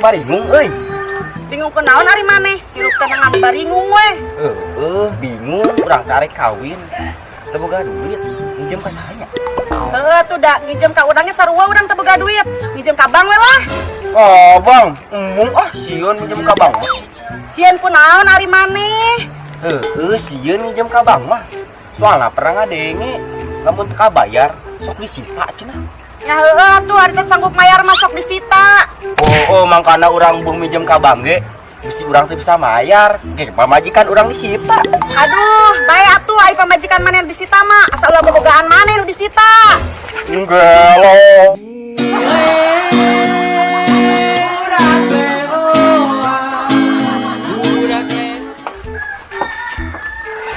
baringung euy. Bingung kunaon ari maneh? Hirup teh ngabaringung we. Heeh, bingung urang tarik kawin. Teu boga duit, minjem ka saha nya? Heuh tuh da nginjem ka urangnya sarua urang teu boga duit. Nginjem ka bank we lah. Oh, bang, embung ah sieun minjem ka bank mah. Sieun kunaon ari maneh? Heeh, sieun minjem ka bank mah. Soalna pernah ngadenge, lamun teu kabayar sok disita cenah. Ya heueuh atuh ari teh sanggup mayar mah sok disita. Oh, mangkana urang embung minjem ka bank ge, bisi urang teu bisa mayar. Ge pamajikan urang disita. Aduh, bae atuh ai pamajikan maneh nu disita mah, asa ulah bobogaan maneh nu disita. Gelo.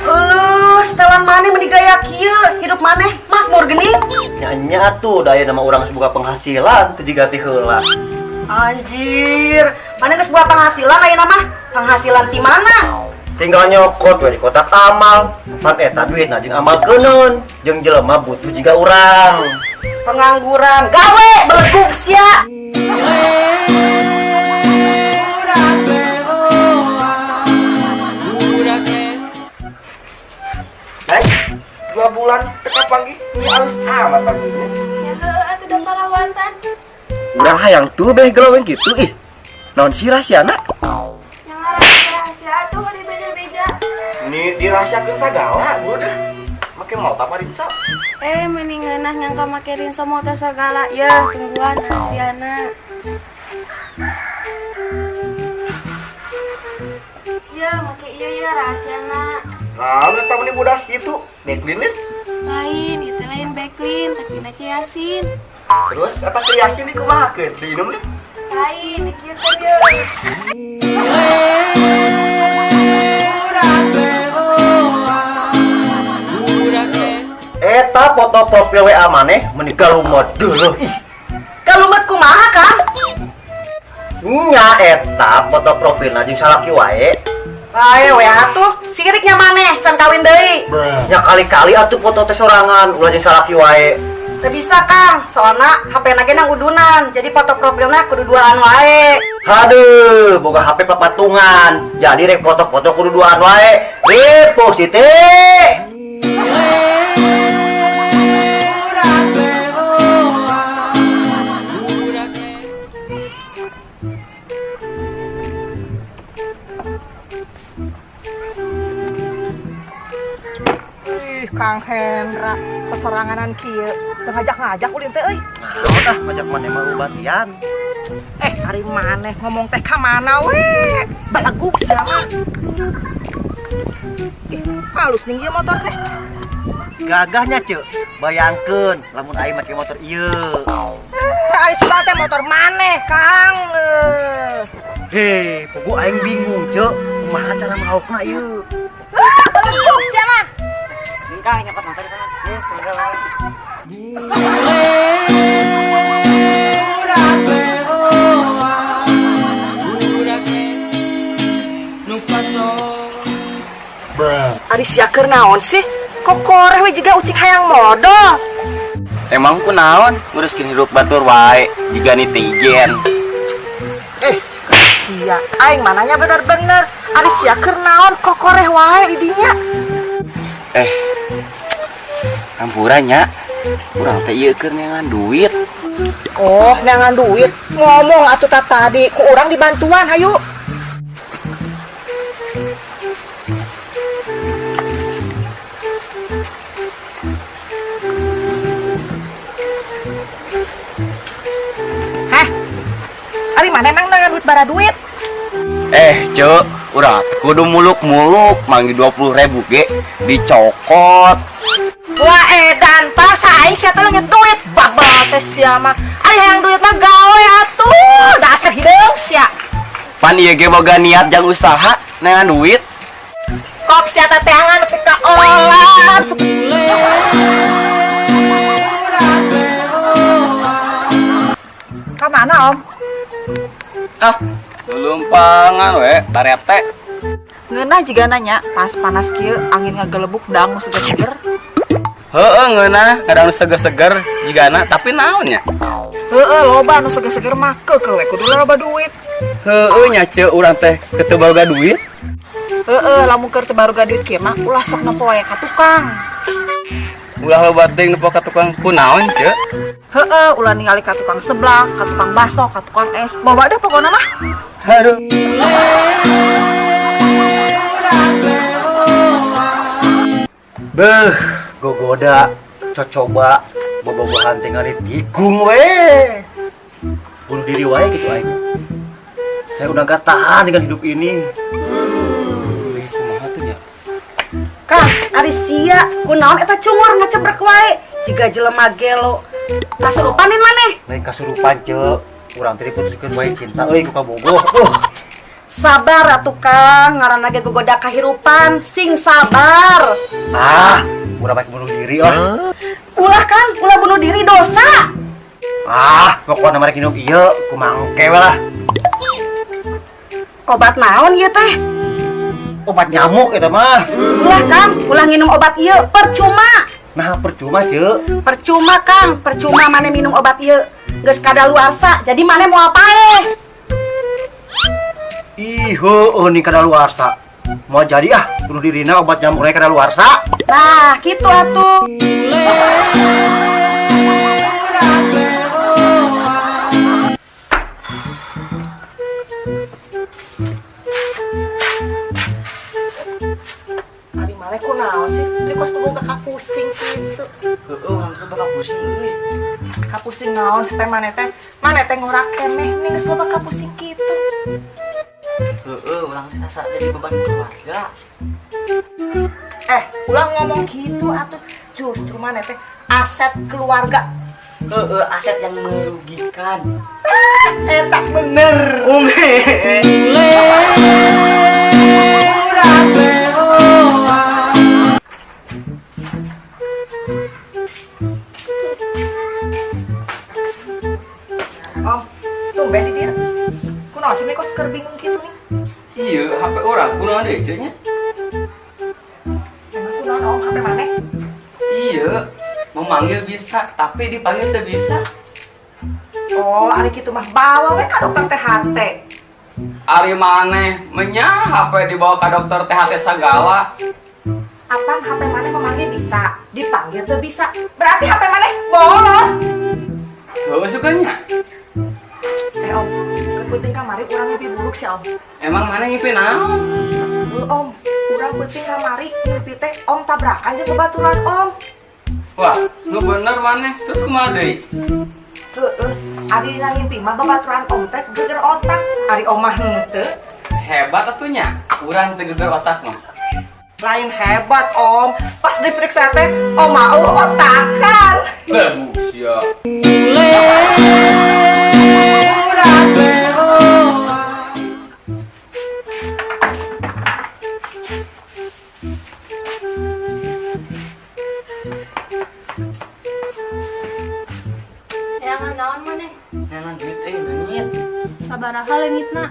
Uluh, setelan maneh meni gaya kieu, hidup maneh makmur geuning. Nya atuh da aya nama urang geus boga penghasilan teu jiga ti heula. Anjir, maneh geus boga penghasilan ayeuna mah? Penghasilan ti mana? Tinggal nyokot we di kotak amal. Pan eta duitna jeung amal keuneun, jeung jelema butuh jiga urang. Pengangguran, gawe belegug sia. Baik, 2 bulan teka panggih, ini halus amat panggihnya. Ya heueuh atuh da parawantan. Urang hayang tuh beh geloweng gitu ih. Naon sih rahasiana? Yang rahasia atuh di beja-beja. Ini dirahasiakeun sagala gua dah. Make mau apa rinso? Mending ngeunah nyangka make rinso motor sagala. Yeuh, tungguan rahasiana. Yeuh, make ieu ya rahasiana. Nah, udah tahu nih budak gitu. Backlin lin. Lain, itu lain backlin, tapi na Yasin. Terus eta teh Yasin dikumahakeun? Diinum lin? Lain, kieu teh yeuh. Eta foto profil WA maneh meni galumet geuleuh ih. Galumet kumaha, Kang? Nya eta foto profilna jeung salaki wae. Bae we atuh, siriknya maneh can kawin deui. Nya kali-kali atuh foto teh sorangan ulah jeung salaki wae. Teu bisa, Kang, soalna HP na ge nang udunan, jadi foto profilna kudu duaan wae. Haduh, boga HP papatungan. Jadi rek foto-foto kudu duaan wae. Ripuh Siti. Ih, Kang Hendra, sesoranganan kieu, teu ngajak-ngajak ulin teh euy. Naon ah, ngajak maneh mah ubatian. Ari maneh ngomong teh ka mana we? Balegug sia mah. Ih, halus ning ieu motor teh. Gagahnya, Ceu. Bayangkeun lamun aing make motor ieu. Ari sudah teh motor maneh, Kang. Hei, pugu aing bingung, Ceu. Kumaha cara maokna ieu? Ah, balegug sia mah. Kang, nyokot motor di sana. Nih, sebentar. Ari sia keur naon sih? Kok koreh we jiga ucing hayang modal. Emang ku naon nguruskeun hirup batur wae jiga netizen. Sia, aing mananya bener-bener. Ari sia keur naon kok koreh wae di dinya? Ampura nya. Urang teh ieu keur neangan duit. Oh, neangan duit. Ngomong atuh ta tadi ku urang dibantuan hayu. Hah? Ari mana nang neangan duit bara duit? Cuk, urang kudu muluk-muluk manggi 20.000 ge dicokot. Wah, edan pas aing sia teh leungit duit. Babal teh sia mah. Ari hayang duit mah gawe atuh. Dasar hideung sia. Pan ieu ge boga niat jang usaha neangan duit. Kok sia teh teangan nepi ka olah. Ka mana, Om? Ah, lulumpangan we, tarete. Ngeunah jiga nanya, pas panas kieu angin ngagelebuk dangu seger-seger. Heeh, ngeunah, kadang seger-seger jigana, tapi naon nya? Heeh, loba nu seger-seger mah keukeuh we kudu loba duit. Heueuh nya, Ceu, urang teh teu boga duit. Heeh, lamun keur teu baroga duit kieu mah ulah sok nempo wae ka tukang. Ulah loba teuing nempo ka tukang, kunaon, Ceu? Heeh, ulah ningali ka tukang seblak, ka tukang bakso, ka tukang es. Loba deh pokokna mah. Aduh. Beuh, gogoda, cocoba, bobogohan tinggal tikung we. Bunuh diri wae gitu aing. Saya udah gak tahan dengan hidup ini. Kumaha tuh ya? Kang, ari sia, kunaon eta cungur ngecebrek wae? Jiga jelema gelo. Kasurupan maneh? Lain kasurupan, Ceu. Urang teh diputuskeun wae cinta euy ku kabogoh. Sabar atuh, Kang, ngaranna ge gogoda kahirupan, sing sabar. Ah, urang balik bunuh diri lah. Ulah, Kang, ulah bunuh diri, dosa. Ah, pokoknya mereka hidup ieu kumangke we lah. Obat naon ieu teh? Obat nyamuk eta mah. Ulah, Kang, ulah nginum obat ieu, percuma. Nah, percuma, Ceu. Percuma, Kang, percuma maneh minum obat ieu. Geus kadaluarsa, jadi maneh moal paeh. Ih, heueuh nih kadaluarsa. Mau jadi ah, bunuh dirina obat nyamuknya kadaluarsa. Nah, kitu atuh. Ari maneh kunaon sih? Ini kos boga kapusing gitu. Heeh, urang teh bakal pusing euy. Kapusing naon sih teh maneh teh? Maneh teh ngora keneh nih geus loba kapusing kitu. Heeh, urang teh asa jadi beban keluarga. Eh, ulah ngomong gitu atuh. Justru maneh teh aset keluarga. Heeh, aset yang merugikan. Eh, tak bener. Om, tumben di dia. Kunaon sih kok keur bingung gitu nih? Iya, HP urang kunaon deui, Ceu nya? Emang kunaon, Om, HP maneh? Iya, memanggil bisa, tapi dipanggil teu bisa. Oh, ari kitu mah bawa we ka dokter THT. Ari maneh menyah HP dibawa ke dokter THT sagala. Apaan HP maneh memanggil bisa, dipanggil tuh bisa. Berarti HP maneh bolor. Heueuh sukanya. Eh, Om, kepeuting kamari urang mimpi buluk sih, Om. Emang maneh ngimpi naon? Heuh, Om, urang peuting kamari mimpi teh Om tabrakan jeung babaturan Om. Wah, nu bener maneh. Terus kumaha deui? Heeh, ari dina mimpi mah babaturan Om teh geger otak, ari Om mah henteu. Hebat atuh nya, urang teu geger otak mah. Lain hebat, Om, pas diperiksa teh Om mau otakan. Bagus ya. Neangan naon maneh? Neangan duit euy, leungit. Sabaraha leungitna?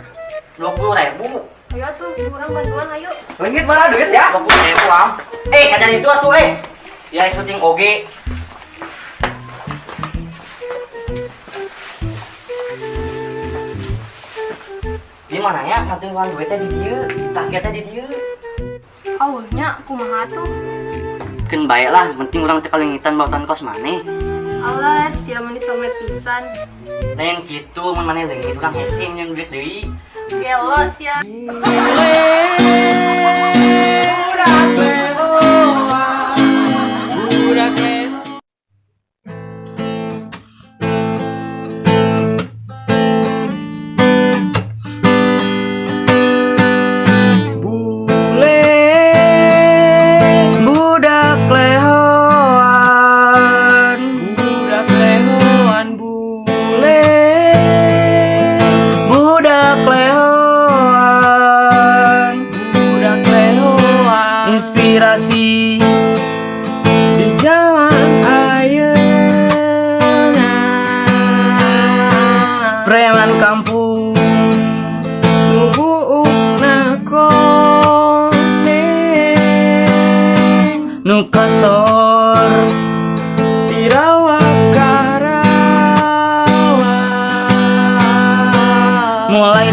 20.000. Ayo atuh, urang bantuan ayo. Leungit mana duit ya? 20.000, Am. Eh, kadang itu atuh eh. Ya syuting oge. Di mana ya ngantuan duitnya di dieu, targetnya di dieu. Aweuh nya kumaha atuh? Keun bae lah, penting urang teh kaleungitan bautan kos maneh. Alah, sia meni somet pisan. Lain kitu mun maneh leungit urang hese nyeun duit deui. Gelo sia. Bule budak lehoan, budak lehoan, bule budak lehoan, budak lehoan, inspirasi.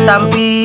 Ditampi.